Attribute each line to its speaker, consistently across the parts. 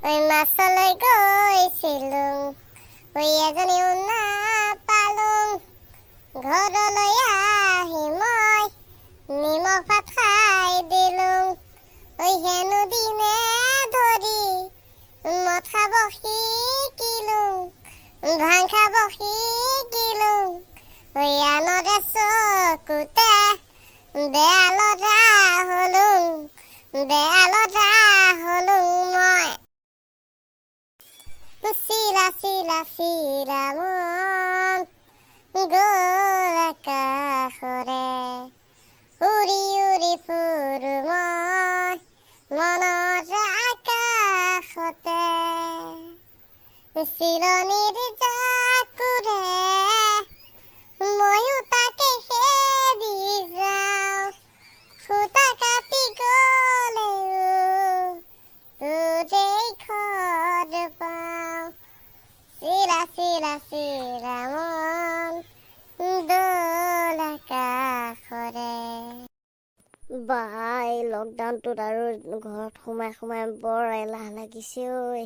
Speaker 1: ঐ মাছলৈ গৈছিলো, ঐ এজনীও নাপালো। ঘৰলৈ আহি মই নিমখ ভাত খাই দিলো। ঐ হেনো দিনে ধৰি মদ খাব শিকিলো, ভাং খাব শিকিলো। ঐ আনৰে চকুতে বেয়া ল'ৰা হলো, বেয়া ল'ৰা হলো মই। চিলা চিলা চিলা মন গ'ল আকাশৰে, উৰি উৰি ফুৰো মই মনৰ আকাশতে। চিলনীৰ জাকুৰে ময়ো তাকে খেদি যাওঁ, সূতা কাটি গ'লেও তোৰেই ঘৰ পাওঁ। চিলা চিলা চিলা মন দোল আকাশৰে।
Speaker 2: বা, এই লকডাউনটোত আৰু ঘৰত সোমাই সোমাই বৰ এলাহ লাগিছে ঐ।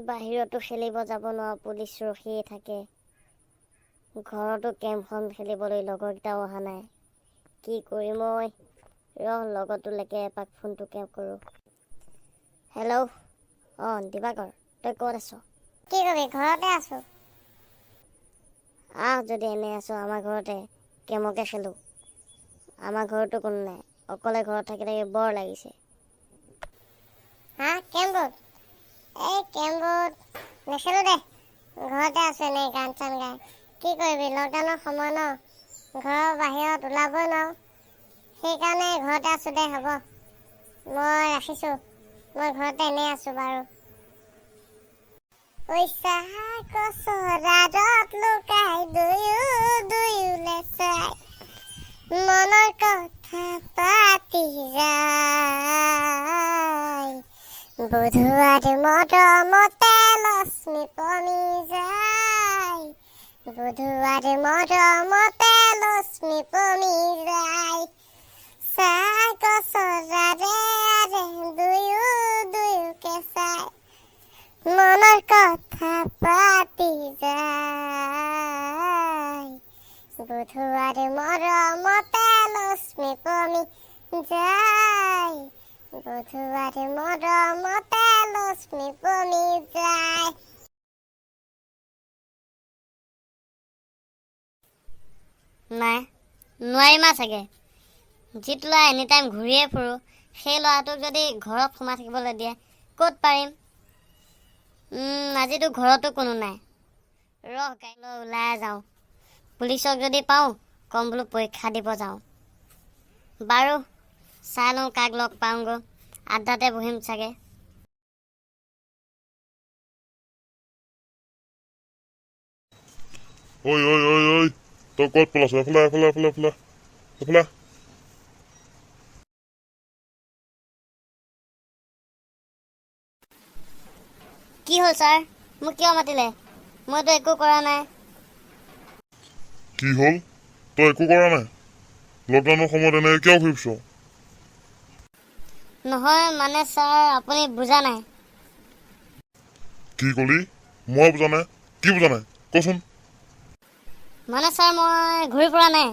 Speaker 2: বাহিৰতো খেলিব যাব নোৱাৰোঁ, পুলিচ ৰখিয়ে থাকে। ঘৰতো কেৰমখন খেলিবলৈ লগৰকেইটাও অহা নাই। কি কৰিম ঐ? ৰহ, লগৰটোলৈকে এপাক ফোনটোকে কৰোঁ। হেল্ল', অঁ দিবাকৰ, তই ক'ত আছ?
Speaker 1: কি কবি, ঘৰতে আছো।
Speaker 2: আহ যদি এনেই আছ, আমাৰ ঘৰতে কেৰমকে খেলোঁ। আমাৰ ঘৰতো কোনো নাই, অকলে ঘৰত থাকি থাকি বৰ লাগিছে।
Speaker 1: হা, কেৰম বৰ্ড? এই কেৰম বৰ্ড নেখেলো দে, ঘৰতে আছো এনেই গান চান গাই। কি কৰিবি, লকডাউনৰ সময় ন, ঘৰৰ বাহিৰত ওলাবই নোৱাৰো, সেইকাৰণে ঘৰতে আছো দে। হ'ব, মই ৰাখিছো, মই ঘৰতে এনেই আছো বাৰু। ঐ চাহ গছৰ আঁৰত লুকাই দুয়ো দুয়োলে চাই মনৰ কথা পাতি যায়। বুধুৱাৰ মৰমতে লক্ষ্মী পমি যায়, বুধুৱাৰ মৰমতে লক্ষ্মী পমি যায়। চাহ গছৰ আঁৰে আঁৰে দুয়ো দুয়োকে চাই মনৰ কথা পাতি যায়। বুধুৱাৰ মৰমতে লক্ষ্মী পমি যায়, বুধুৱাৰ মৰমতে লক্ষ্মী পমি যায়।
Speaker 2: নাই, নোৱাৰিমা চাগে। যিটো ল'ৰা এনি টাইম ঘূৰিয়ে ফুৰোঁ, সেই ল'ৰাটোক যদি ঘৰত সোমাই থাকিবলৈ দিয়ে, ক'ত পাৰিম? আজিতো ঘৰতো কোনো নাই। ৰহ, গাড়ী লৈ ওলাই যাওঁ। পুলিচক যদি পাওঁ ক'ম বোলো পৰীক্ষা দিব যাওঁ। বাৰু, চাই লওঁ কাক লগ পাওঁগৈ। আড্ডাতে বহিম চাগে।
Speaker 3: ঐ ঐ ঐ ঐ, তই ক'ত পলাইছ? এফালে, এফালে, এফালে, এফালে, এফালে।
Speaker 2: কি হ'ল ছাৰ? মোক কিয় মাতিলে? মইতো একো কৰা নাই।
Speaker 3: কি হ'ল? তই একো কৰা নাই? লকডাউনৰ সময়ত এনেকৈ কিয় ঘূৰি ফুৰিছ?
Speaker 2: নহয় মানে ছাৰ, আপুনি বুজা নাই।
Speaker 3: কি ক'লি? মই বুজা নাই? কি বুজা নাই কচোন?
Speaker 2: মানে ছাৰ, মই ঘূৰি ফুৰা নাই।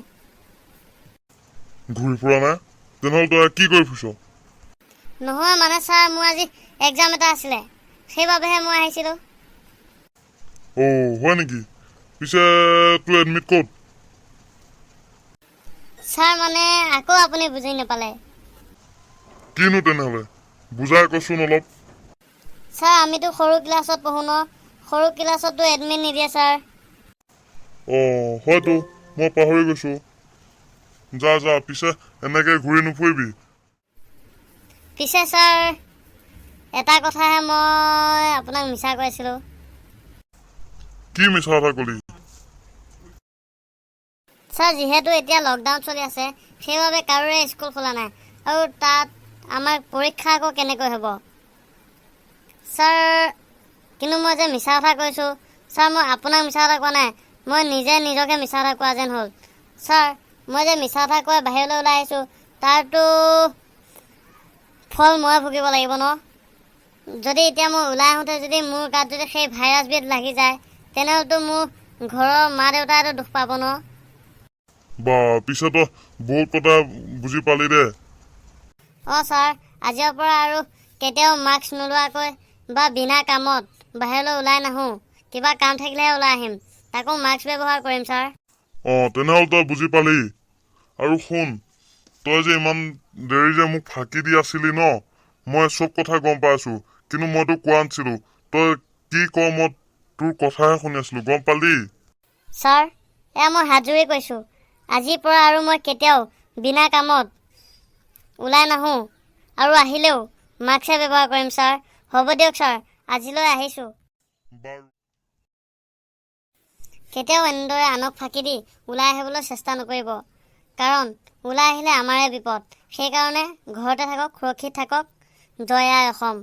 Speaker 3: ঘূৰি ফুৰা নাই? তেনেহ'লে তই কি কৰি ফুৰিছ?
Speaker 2: নহয় মানে ছাৰ, মোৰ আজি এক্সাম এটা আছিলে, সেইবাবেহে মই আহিছিলোঁ।
Speaker 3: অ' হয় নেকি? পিছে তোৰ এডমিট ক'ত?
Speaker 2: ছাৰ মানে আকৌ আপুনি বুজি নাপালে।
Speaker 3: কিনো তেনেহ'লে বুজাই কচোন অলপ।
Speaker 2: ছাৰ, আমিতো সৰু ক্লাছত পঢ়োঁ ন, সৰু ক্লাছততো এডমিট নিদিয়ে ছাৰ।
Speaker 3: অঁ হয়তো, মই পাহৰি গৈছোঁ। যা যা, পিছে এনেকৈ ঘূৰি নুফুৰিবি।
Speaker 2: পিছে ছাৰ, এটা কথাহে মই আপোনাক মিছা কৈছিলোঁ।
Speaker 3: কি মিছা কথা ক'লি?
Speaker 2: ছাৰ, যিহেতু এতিয়া লকডাউন চলি আছে, সেইবাবে কাৰোৰে স্কুল খোলা নাই, আৰু তাত আমাৰ পৰীক্ষা আকৌ কেনেকৈ হ'ব ছাৰ? কিন্তু মই যে মিছা কথা কৈছোঁ ছাৰ, মই আপোনাক মিছা কথা কোৱা নাই, মই নিজে নিজকে মিছা কথা কোৱা যেন হ'ল। ছাৰ, মই যে মিছা কথা কৈ বাহিৰলৈ ওলাই আহিছোঁ, তাৰতো ফল মই ভুগিব লাগিব ন? যদি এতিয়া মই ওলাই আহোঁতে যদি মোৰ গাত যদি সেই ভাইৰাছবিধ লাগি যায়, তেনেহ'লেতো মোৰ ঘৰৰ মা দেউতাইতো দুখ পাব ন।
Speaker 3: বা, পিছে তই বহুত কথা বুজি পালি দে।
Speaker 2: অঁ ছাৰ, আজিৰ পৰা আৰু কেতিয়াও মাস্ক নোলোৱাকৈ বা বিনা কামত বাহিৰলৈ ওলাই নাহোঁ। কিবা কাম থাকিলেহে ওলাই আহিম, তাকো মাস্ক ব্যৱহাৰ কৰিম ছাৰ।
Speaker 3: অঁ, তেনেহ'লে তই বুজি পালি। আৰু শুন, তই যে ইমান দেৰি যে মোক ফাঁকি দি আছিলি ন, মই চব কথা গম পাইছোঁ, কিন্তু মই তোক কোৱা নাছিলোঁ। তই কি ক, মই তোৰ কথাহে শুনি আছিলোঁ, গম পালি?
Speaker 2: ছাৰ, এয়া মই হাত জুৰি কৈছোঁ, আজিৰ পৰা আৰু মই কেতিয়াও বিনা কামত ওলাই নাহোঁ আৰু আহিলেও মাস্কহে ব্যৱহাৰ কৰিম ছাৰ। হ'ব দিয়ক ছাৰ, আজিলৈ আহিছোঁ।
Speaker 3: বাৰু।
Speaker 2: কেতিয়াও এনেদৰে আনক ফাঁকি দি ওলাই আহিবলৈ চেষ্টা নকৰিব, কাৰণ ওলাই আহিলে আমাৰে বিপদ। সেইকাৰণে ঘৰতে থাকক, সুৰক্ষিত থাকক। জয় আই অসম।